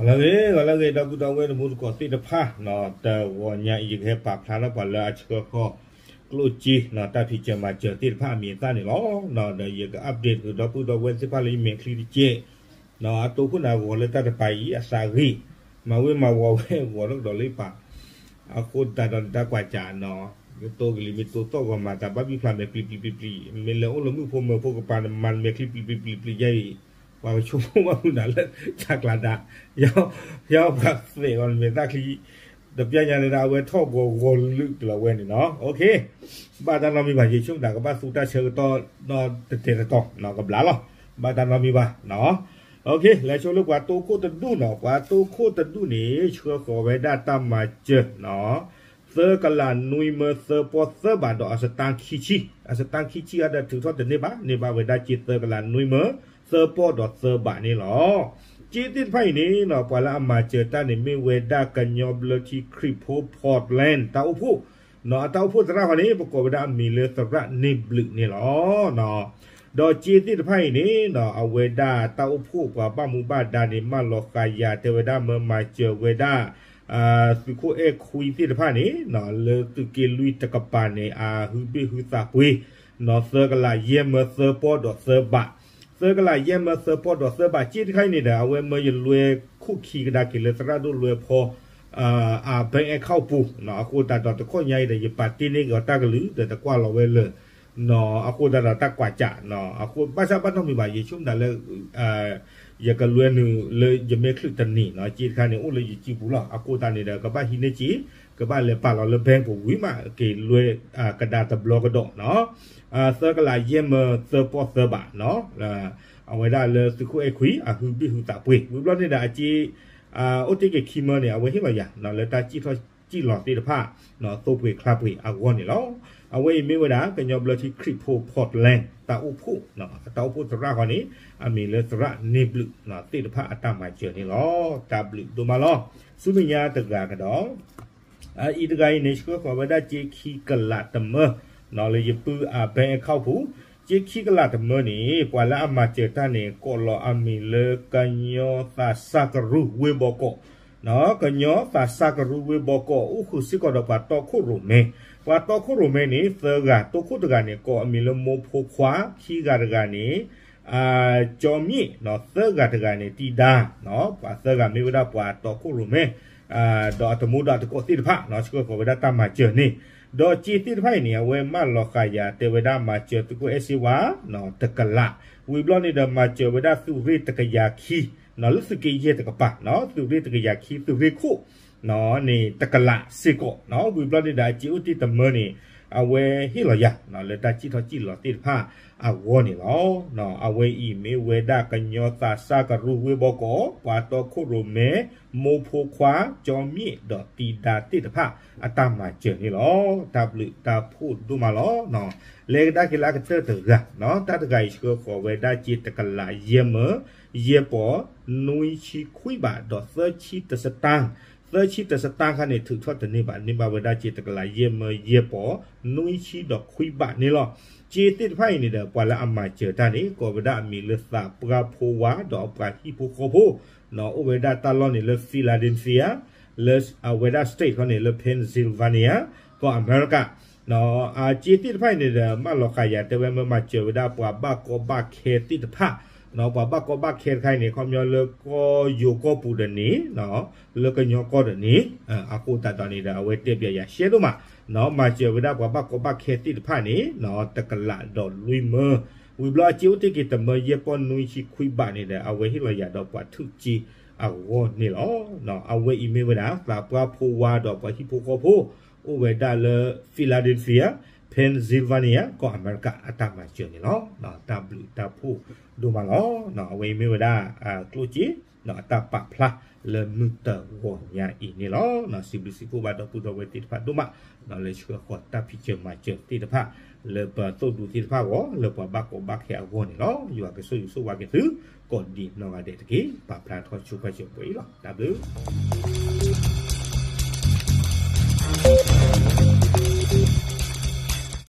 ဂီၤလၢအဂ့ၤ ဂီၤလၢအဂ့ၤ ဒီပုၢ်ဒီဝဲၢ်တံၤသကိးသ့ၣ်တဖၣ်, တဂီၤညါအံၤ ယကဟဲပာ်ဖျါထီၣ်ပှၤလၢအဆှၢဃီၤကျိၣ်စ့ တၢ်ဖံးစၢၤမၤစၢၤသ့ၣ်တဖၣ်အမံၤအသၣ်န့ၣ်လီၤ. ဒီးယက update ဃုာ်ဒီပုၢ်ဒီဝဲၢ်သ့ၣ်တဖၣ်လၢယမဲာ်ချံတကဲး, အတိခိၣ်န့ၣ်ဂီၤလၢတၢ်တပၤအံၤ အသးဂ့ၤ, မၤဝ့မၤဝီၤဝဲဂီၤထီၣ်ကဒီးလၢယပၤ, အဃိသတးဒီးနတၢ်ကွၢ်စးနီၤ, မ့ၢ်တိကလံၤ မ့ၢ်တိသီၣ်ဂီၤမၤသးဘၣ်ဘံၣ်ဖျါမဲာ်ချံပျံၤပျံၤပျံၤ, မ့ၢ်လဲၤအိၣ်လၢမုၣ်ဖိမၢၤဖိကပၤန့ၣ် မၤမဲာ်ချံပျံၤပျံၤပျံၤပျံၤယဲအံၤ, ပှၤကဆိကမိၣ်ဘၣ်မုၢ်နၤလၢ တၢ်ကျးဒါ, ယပှၤသဲးအီၤမဲာ်သၣ်ချံ, တပျၢ်ညါန့ၣ်ဒီး အဝဲထီၣ်ဂီၤဂီၤလုာ်ကလီၤဝဲန့ၣ်နီၤ. ဘၣ်တၢ်နီတမံၤဘၣ် ယဆိကမိၣ်သး ကဘၣ်သူတၢ်ဆၢကတီၢ်နီတတဲာ်တတီၤနီၤ ကဘျါလီၤ. ဘၣ်တၢ်နီတမံၤဘၣ်နီၤ. လဲၤဆိလၢပှၤတိခိၣ်တဒူၣ်နီၤ, ပှၤတိခိၣ်တဒူၣ်န့ၣ် ဆှၢဃီၤဝဲဒၣ်တၢ်မၤစၢၤနီၤ, သၢကလးနွံမၢသၢပီၢ်သၢဘးဒီးအစတၢ်ခံဆံ, အစတၢ်ခံဆံအါဒီးထုးထီၣ်တန့ၢ်ဘၣ်, န့ၢ်ဘၣ်ဝဲဒၣ်စ့သၢကလးနွံမၢသၢပီၢ်ဒီးသၢဘးန့ၣ်လီၤ. စ့သ့ၣ်တဖၣ်အံၤန့ၣ်နီၤ ပှၤလၢအမၤစၢၤတၢ်န့ၣ် မ့ၢ်ဝဲဒၣ်ကညီဘျၢထံခရံာ်ဖိ Portland တၢ်အိၣ်ဖှိၣ်, အတၢ်အိၣ်ဖှိၣ်သရၣ်ဃီန့ၣ် ပကိးဝဲဒၣ်အမံၤလၢသရၣ်န့ၢ်ဘျုးန့ၣ်လီၤ. ဒီးစ့သ့ၣ်တဖၣ်အံၤန့ၣ်နီၤ အဝဲဒၣ်တၢ်အိၣ်ဖှိၣ်ပှၤဘၣ်မူဘၣ်ဒါန့ၣ် မၢလီၤဃာ်ယၤတဲဝဲဒၣ်မၢမၤစၢၤဝဲဒၣ် သုးခိၣ်အဲၣ်ခွံသ့ၣ်တဖၣ်န့ၣ်နီၤ လၢသုးက့လွံၢ်တကပၤန့ၣ် အဟုဘ့ၣ်ဟုသးပှ့ၤနီၤ သၢကလးယဲၢ်မၢသၢပီၢ်ဒီးသၢဘး, သၢကလးယဲၢ်မၢသၢပီၢ်ဒီးသၢဘး စ့တခါအံၤန့ၣ်ဒီး အဝဲမၢယလွဲခိၣ်ခံကဒါက့ၤလၢသရၣ်ဒိၣ်လွဲဖီ အ bank account ပူၤနီၤ, အဃိသတးဒီးတခီညါအံၤဒီး ယပာ်တ့ၢ်န့ၢ်က့ၤအီၤတၢ်ကလုၢ်ဒီးတကွၢ်လီၤဝဲလၢ နီၤ, အဃိသတးဒီးတၢ်ကွၢ်စး, အဃိဘၣ်ဆၣ်ဘၣ်နီတမံၤဘၣ် ယဆိကမိၣ်ဒၣ်လၢ ယကလွဲနုာ်လၢယမဲာ်ချံတနံၤနီၤ, စ့တခါန့ၣ် အိၣ်လၢယစုပူၤလီၤ. အဃိသတးန့ၣ်ဒီး ကဘၣ်ဟံးန့ၢ်စ့, ကဘၣ်လဲၤပာ်လီၤလၢ bank ပူၤဝံၤမး က့ၤလွဲကဒါတဘျီကဒီးနီၤ, သၢကလးယဲၢ်မၢသၢပီၢ်သၢဘးနီၤ, အဝဲဒၣ်လၢသုးခိၣ်အဲၣ်ခွံ အဟုဘ့ၣ်ဟုသးပှ့ၤ ဝံၤဘျီန့ၣ်ဒီး အစ့ အိၣ်တ့ၢ်က့ၤခံမၢန့ၣ် အဝဲဟ့ၣ်လီၤယၤ လၢတၢ်စံၣ်ထီၣ်စံၣ်လီၤသ့ၣ်တဖၣ် သိပှ့ၤချါပှ့ၤအဂီၢ်န့ၣ်လီၤ. အဝဲအံၤမ့ၢ်ဝဲဒၣ် ကညီဘျၢထံခရံာ်ဖိ Portland တၢ်အိၣ်ဖှိၣ်, တၢ်အိၣ်ဖှိၣ်သရၣ်ဃီန့ၣ် အမံၤလၢသရၣ်န့ၢ်ဘျုးသ့ၣ်တဖၣ်အတၢ်မၤစၢၤန့ၣ်လီၤ. တၢ်ဘျုးဒိၣ်မးလီၤ. ဆူမဲာ်ညါတဂၤကဒီး အအံၤတဂၤအံၤန့ၣ် ဆှၢဃီၤဝဲဒၣ်စ့ခံကလးတမၢ လၢယပုၢ်အ bank account ပူၤ, စ့ခံကလးတမၢန့ၣ် ပှၤလၢအမၤစၢၤတၢ်န့ၣ် ကိးလီၤအမံၤလၢကညီသးစၢ်ကရူၢ်ဝ့ၢ်ဘီကီး, ကညီသးစၢ်ကရူၢ်ဝ့ၢ်ဘီကီး အိၣ်ဃုာ်စ့ၢ်ကီးဒီးပှၤတီခိၣ်ရိၣ်မဲ, ပှၤတီခိၣ်ရိၣ်မဲန့ၣ် သၢဂၤ, တီခိၣ်တဂၤန့ၣ် ကိးအမံၤလၢမိၢ်ဖိခွါ, ခံဂၤတဂၤန့ၣ် ကၠီမ့ၣ်, သၢဂၤတဂၤန့ၣ် တံဒါ, ပှၤသၢဂၤမ့ၢ်ဝဲဒၣ်ပှၤတီခိၣ်ရိၣ်မဲ ဒီးအတမူဒီးအတကိးသ့ၣ်တဖၣ် ဆှၢဃီၤဝဲဒၣ်တၢ်မၤစၢၤန့ၣ်, ဒီးစ့သ့ၣ်တဖၣ်အံၤန့ၣ် အဝဲမၢလီၤဃာ်ယၤတဲဝဲဒၣ်မၤစၢၤသုးခိၣ်အဲၣ်စ့ဝါ တကလး, ဝံၤဘျီန့ၣ်ဒီးမၤစၢၤဝဲဒၣ်သုးရ့ၣ်တကယၤခံ လၢသုးက့ယဲၢ်တကပၤ, သုးရ့ၣ်တကယၤခံ သုးရ့ၣ်ခိၣ် န့ၣ် တကလးစ့ၢ်ကီး, ဝံၤဘျီန့ၣ်ဒီးအစ့အိၣ်တ့ၢ်တမၢန့ၣ် အဝဲဟ့ၣ်လီၤယၤ လၢတၢ်စံၣ်ထီၣ်စံၣ်လီၤသ့ၣ်တဖၣ်အဂီၢ်န့ၣ်လီၤ. အဝဲအံၤမ့ၢ်ဝဲဒၣ်ကညီသးစၢ်ကရူၢ်ဝ့ၢ်ဘီကီး, ပှၤတီခိၣ်ရိၣ်မဲ, မိၢ်ဖိခွါ, ကၠီမ့ၣ်ဒီးတံဒါသ့ၣ်တဖၣ် အတၢ်မၤစၢၤန့ၣ်လီၤ. တၢ်ဘျုးတၢ်ဖှိၣ်ဒိၣ်မးလီၤ. လဲၤကဒါက့ၤလၢအကတၢၢ်တဂၤ, တၢ်တဂၤအံၤဆှၢဃီၤဝဲဒၣ်စ့တကလးယဲၢ်မၢ ယဲၢ်ပီၤ နွံဆံခွံဘးဒီးသၢဆံတစတၢ်, သၢဆံတစတၢ်ခါန့ၣ် ထုးထီၣ်တန့ၢ်ဘၣ်, န့ၢ်ဘၣ်ဝဲဒၣ်စ့တကလးယဲၢ်မၢယဲၢ်ပီၤ နွံဆံဒီးခွံဘးန့ၣ်လီၤ. စ့သ့ၣ်တဖၣ်အံၤန့ၣ်ဒီး ပှၤလၢအမၤစၢၤတၢ်န့ၣ် ကိးဝဲဒၣ်အမံၤလၢသးပှၢ်ဖိဝါဒီးအပှၤဟံၣ်ဖိဃီဖိ, အိၣ်ဝဲဒၣ်တၢ်လီၢ်န့ၣ်လၢ Philadelphia လၢအဝဲဒၣ် state ခီန့ၣ်လၢ Pennsylvania ကီၢ်အမဲရကၤ အစ့သ့ၣ်တဖၣ်အံၤန့ၣ်ဒီး မၢလီၤဃာ်ယၤတဲဝဲမၢမၤစၢၤဝဲဒၣ်ပှၤဘၣ်ကီဘၣ်ခဲသ့ၣ်တဖၣ်, ပှၤဘၣ်ကီဘၣ်ခဲတခါအံၤန့ၣ် ခီပညီလၢကီၢ်ယိၤကီၢ်ပူၤဒီးန့ၣ်, လၢကညီကီၢ်ဒီးန့ၣ်, အဃိသတးဒီးန့ၣ်ဒီး အဝဲတဲပျးယၤရှဲဒိၣ်မး, မၤစၢၤဝဲဒၣ်ပှၤဘၣ်ကီဘၣ်ခဲသ့ၣ်တဖၣ်န့ၣ် တကလးဒီးလွံၢ်မၢ, ဝံၤဘျီအစ့အိၣ်တ့ၢ်က့ၤတမၢယဲၢ်ပီၢ်နွံဆံခွံဘးန့ၣ်ဒီး အဝဲဟ့ၣ်လီၤယၤဒီးပှၤထုးစ့အဂီၢ်န့ၣ်လီၤ. အဝဲအံၤမ့ၢ်ဝဲဒၣ် သးပှၢ်ဖိဝါဒီးပှၤဟံၣ်ဖိဃီဖိ အိၣ်ဝဲဒၣ်လၢ Philadelphia Pennsylvania ကီၢ်အမဲရကၤအတၢ်မၤစၢၤန့ၣ်လီၤ. တၢ်ဘျုးတၢ်ဖှိၣ်ဒိၣ်မးလီၤ. အဝဲအံၤမ့ၢ်ဝဲဒၣ် ကျိၣ်စ့ အတၢ်ပာ်ဖျါလၢမုၢ်တဂီၤညါအံၤန့ၣ်လီၤ. စံးဘျုးစံးဖှိၣ်ဘၣ်ဒီပုၢ်ဒီဝဲၢ်သ့ၣ်တဖၣ်ဒိၣ်မး လၢဆှၢဃီၤတၢ်ဖံးစၢၤမၤစၢၤသ့ၣ်တဖၣ် လၢပသိၣ်ဒူသ့ၣ်တဖၣ်အဂီၢ် လၢပှၤဘၣ်ကီဘၣ်ခဲအဂီၢ်န့ၣ်လီၤ. ယွၤကဆိၣ်ဂ့ၤဆိၣ်ဝါက့ၤသု ကိးဒံးနီၢ်ဂၤဒဲးတက့ၢ်. ပာ်ဖျါထီၣ်ဆိပာ်စၢၤပှဲၤအံၤလီၤ. တၢ်ဘျုး